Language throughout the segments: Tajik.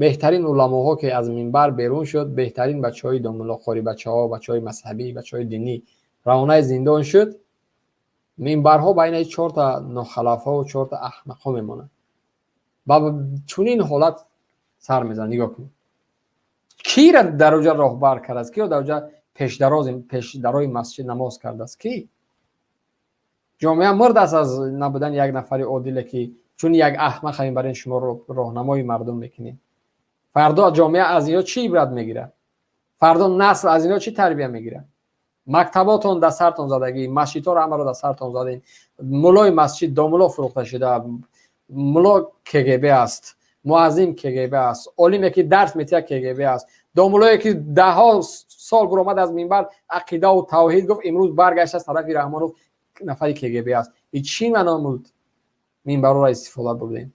Беҳтарин уламоҳо ки аз минбар берун шуд, беҳтарин бачаҳои домуллоқори, бачаҳо, бачаҳои мазҳабӣ, бачаҳои динӣ равонаи зиндон шуд. Минбарҳо байни чорта нохалафҳо, чорта аҳмақҳо мемонанд. Ба чунин ҳолат сар мезанад. Нигоҳ кунед, кира дар оҷа роҳбар кардааст, киро дар оҷа пешдарои масҷид намоз кардааст? Ки ҷомеа мурд аст аз набудани як нафари одиле, ки чун як аҳмақ ҳамин бар ин шумо роҳнамои мардум мекунед. Фардо ҷомеа аз ино чӣ ибрат мегирад? Фардо насл аз ино чӣ тарбия мегирад? Мактаботон дар сартон задагӣ, масҷидҳоро ҳамаро дар сартон задем. Мулои масҷид домуло фурӯхта шуда, муло КГБ аст, муаззин КГБ аст, олиме ки дарс метиҳад КГБ аст, домулое ки даҳҳо сол буромад аз минбар ақидаву тавҳид гуфт, имрӯз баргаштааст тарафи Раҳмонов, нафари КГБ аст. И чӣ маъно буд минбарҳоро истифода бурдем?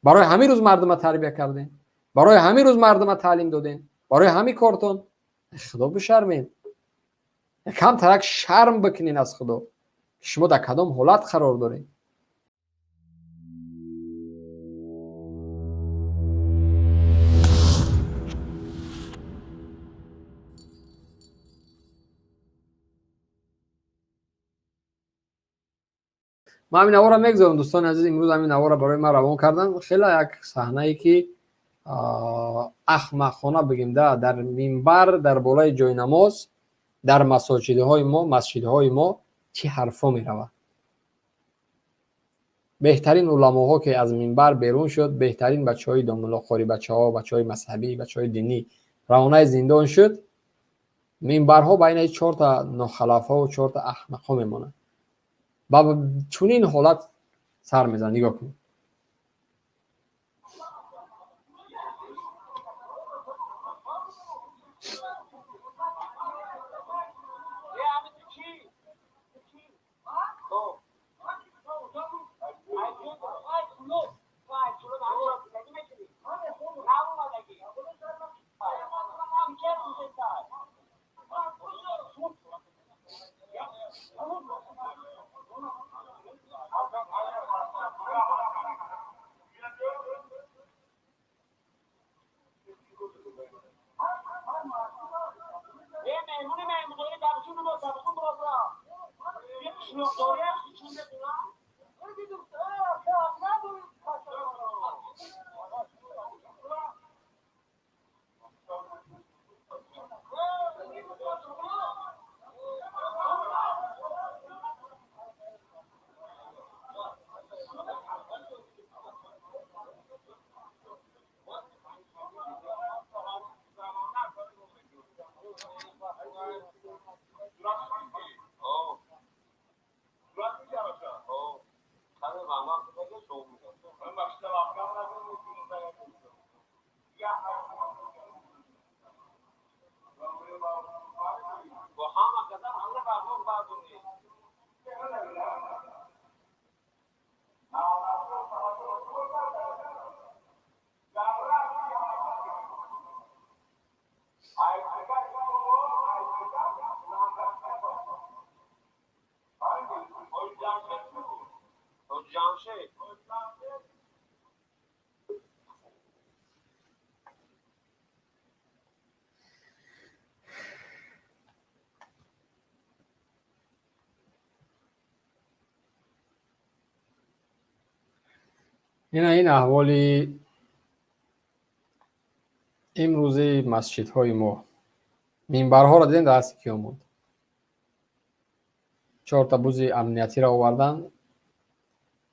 Барои ҳамин рӯз мардума тарбия кардем, барои ҳамин рӯз мардума таълим додем, барои ҳамин кортон. Худо бишармед, камтарак шарм бикунед аз Худо, ки шумо дар кадом ҳолат қарор доред. Ман ҳамин навора мегузорам, дӯстони азиз. Имрӯз ҳамин навора барои ман равон кардам. Хеле як саҳнае ки ахмақхона бигем да, дар минбар, дар болои ҷойнамоз, дар масоҷидҳои мо, масҷидҳои мо чӣ ҳарфҳо меравад. Беҳтарин уламоҳо ки аз минбар берун шуд, беҳтарин бачаҳои домуллоқори, бачаҳо, бачаҳои мазҳабӣ, бачаҳои динӣ равонаи зиндон шуд. Минбарҳо байни чорта нохалафҳо, чорта аҳмақҳо мемонанд. Ба чунин ҳолат сар мезанад. Нигоҳ кунед. Ина ин аҳволи имрӯзи масҷидҳои мо. Минбарҳоро дидем дар дасти киё монд. Чорта бузи амниятиро овардан.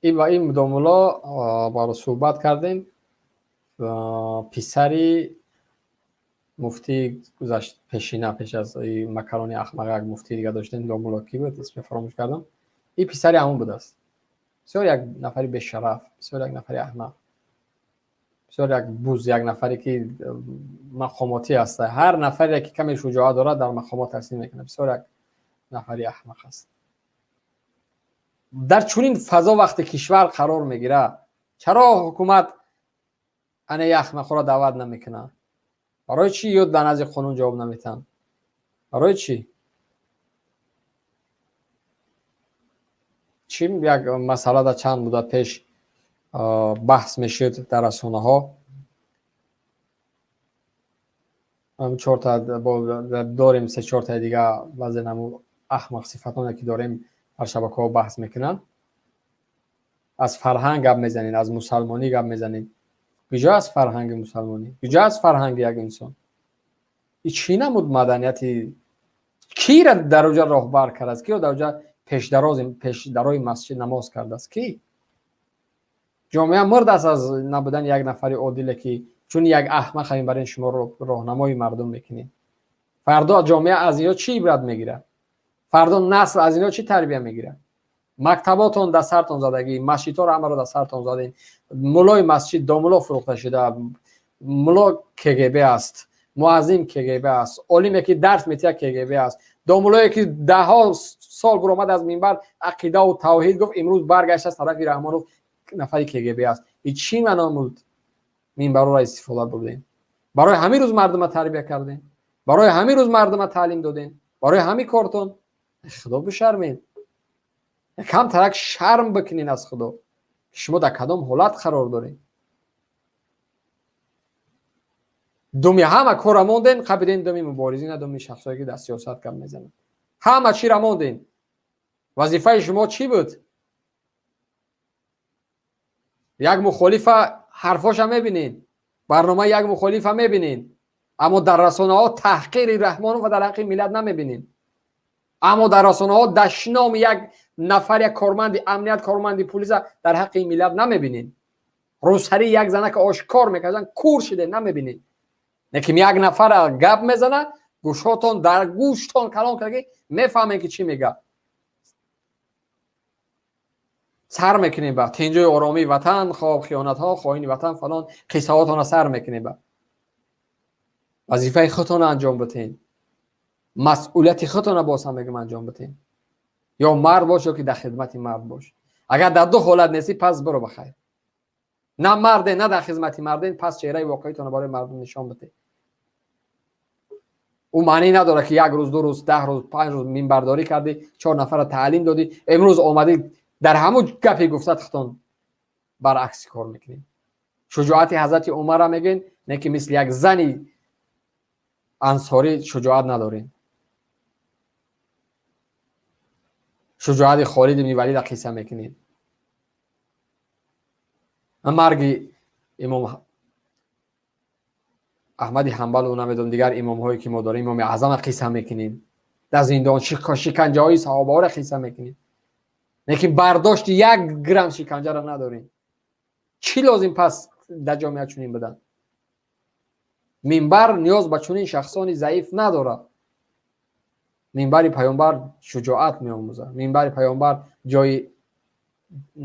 Ин ва ин домулло баро суҳбат кардем. Писари муфтии гузашт пешина, пеш аз макарони ахмақ як муфтии дига доштем, домулло ки буд, исме фаромӯш кардам. Ин писари ҳамон будааст. Бисёр як нафари бешараф, бисёр як нафари аҳмақ, бисёр як буз, як нафаре ки мақомотӣ аст. Ҳар нафаре ки каме шуҷоат дорад дар мақомот таслим мекунад. Бисёр як нафари аҳмақ аст. Дар чунин фазо вақте кишвар қарор мегирад, чаро ҳукумат анаи аҳмақҳоро даъват намекунад? Барои чӣ ё дар назди қонун ҷавоб наметиҳанд? Барои чӣ? Чӣ як масъала дар чанд муддат пеш баҳс мешуд дар расонаҳо. Чорта дорем, се чортаи дига, баъзе наму аҳмақсифатоне ки дорем, дар шабакаҳо баҳс мекунанд. Аз фарҳанг гап мезанед, аз мусалмонӣ гап мезанед. Куҷо аст фарҳанги мусалмонӣ? Куҷо аст фарҳанги як инсон? И чӣ намуд маданияти? Кира дар оҷа роҳбар кардааст? Киро дар оҷа пешдарои масҷид намоз кардааст? Ки ҷомеа мурд аст аз набудани як нафари одиле, ки чун як аҳмақ ҳамин бар ин шумо роҳнамои мардум мекунед. Фардо ҷомеа аз ино чӣ ибрат мегирад? Фардо насл аз ино чӣ тарбия мегирад? Мактаботон дар сартон задагӣ, масҷидҳоро ҳамаро дар сартон задем. Мулои масҷид домуло фурӯхта шуда, муло КГБ аст, муаззим КГБ аст, олиме ки дарс метиҳад КГБ аст, домулое ки даҳҳо сол буромад аз минбар ақидаву тавҳид гуфт, имрӯз баргаштааст тарафи Раҳмонов, нафари КГБ аст. И чӣ маъно буд минбарҳоро истифода бурдем? Барои ҳамин рӯз мардума тарбия кардем, барои ҳамин рӯз мардума таълим додем, барои ҳамин кортон. Худо бишармед, камтарак шарм бикунед аз Худо, ки шумо дар кадом ҳолат қарор доред. Думи ҳама корра мондем, қабидем думи муборизина, думи шахсое ки дар сиёсат гап мезананд. Ҳама чиро мондем. Вазифаи шумо чӣ буд? Як мухолифа ҳарфоша мебинед, барномаи як мухолифа мебинед, аммо дар расонаҳо таҳқири Раҳмонов ва дар ҳаққи миллат намебинед. Аммо дар расонаҳо дашноми як нафар, як корманди амният, корманди пулиса дар ҳаққи миллат намебинед. Рӯсарии як занака ошкор мекарданд, кур шиде, намебинед. Лекин як нафар гап мезана, гӯшотон дар гӯштон калон карда, ки мефаҳмед, ки чӣ мегӯяд. Сар мекунем ба тинҷои оромии ватан, хоб, хиёнатҳо, хоини ватан, фалон қиссаҳотонро сар мекунем. Ба вазифаи худтонро анҷом битен, масъулияти худтонро боз ҳам мегӯм анҷом битен. Ё мард бош, ё ки дар хидмати мард бош. Агар дар ду ҳолат нестӣ, пас биро ба хайр. На марде, на дар хизмати марден, пас чеҳраи воқеитонро барои мардум нишон бите. Ӯ маънӣ надорад, ки як рӯз, 2 рӯз, 10 рӯз, 5 рӯз минбардорӣ кардӣ, 4 нафарро таълим додӣ, имрӯз омадӣ дар ҳамун гапе гуфтат худтон баръакси кор мекунед. Шуҷоати ҳазрати Умарро мегӯен, не ки мисли як зани ансорӣ шуҷоат надорем. Шуҷоати Холид ибни Валидро қисса мекунем. Марги имом Аҳмади Ҳанбалу намедонам дигар имомҳое ки мо дорем, имоми Аъзамро қисса мекунем. Дар зиндон шиканҷаҳои саҳобаҳоро қисса мекунем. Лекин бардошти 1 грамм шиканҷаро надорем. Чӣ лозим пас дар ҷомеа чунин будан? Минбар ниёз ба чунин шахсони заиф надорад. Минбари паёмбар шуҷоат меомӯзад. Минбари паёмбар ҷои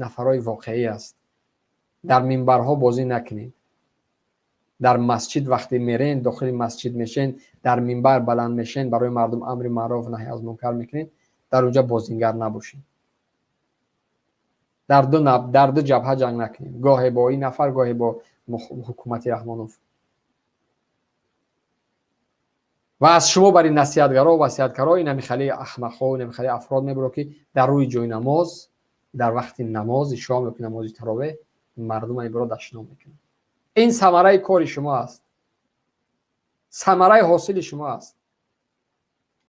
нафарҳои воқеӣ аст. Дар минбарҳо бозӣ накунед. Дар масҷид вақте мерен, дохили масҷид мешен, дар минбар баланд мешен, барои мардум амри маъруф, наҳй аз мункар мекунед, дар онҷа бозингар набошед. Дар ду ҷабҳа ҷанг накунед. Гоҳе бо ин нафар, гоҳе бо ҳукумати Раҳмонов. Ва аз шумо бари насиҳатгаро, васиятгаро ин ҳами хеле аҳмақҳо, ин ҳами хеле афрод мебуро, ки дар рӯи ҷои намоз, дар вақти намози шом ё ки намози таровеҳ мардум ин дашном мекунанд. Ин самараи кори шумо аст. Самараи ҳосили шумо аст.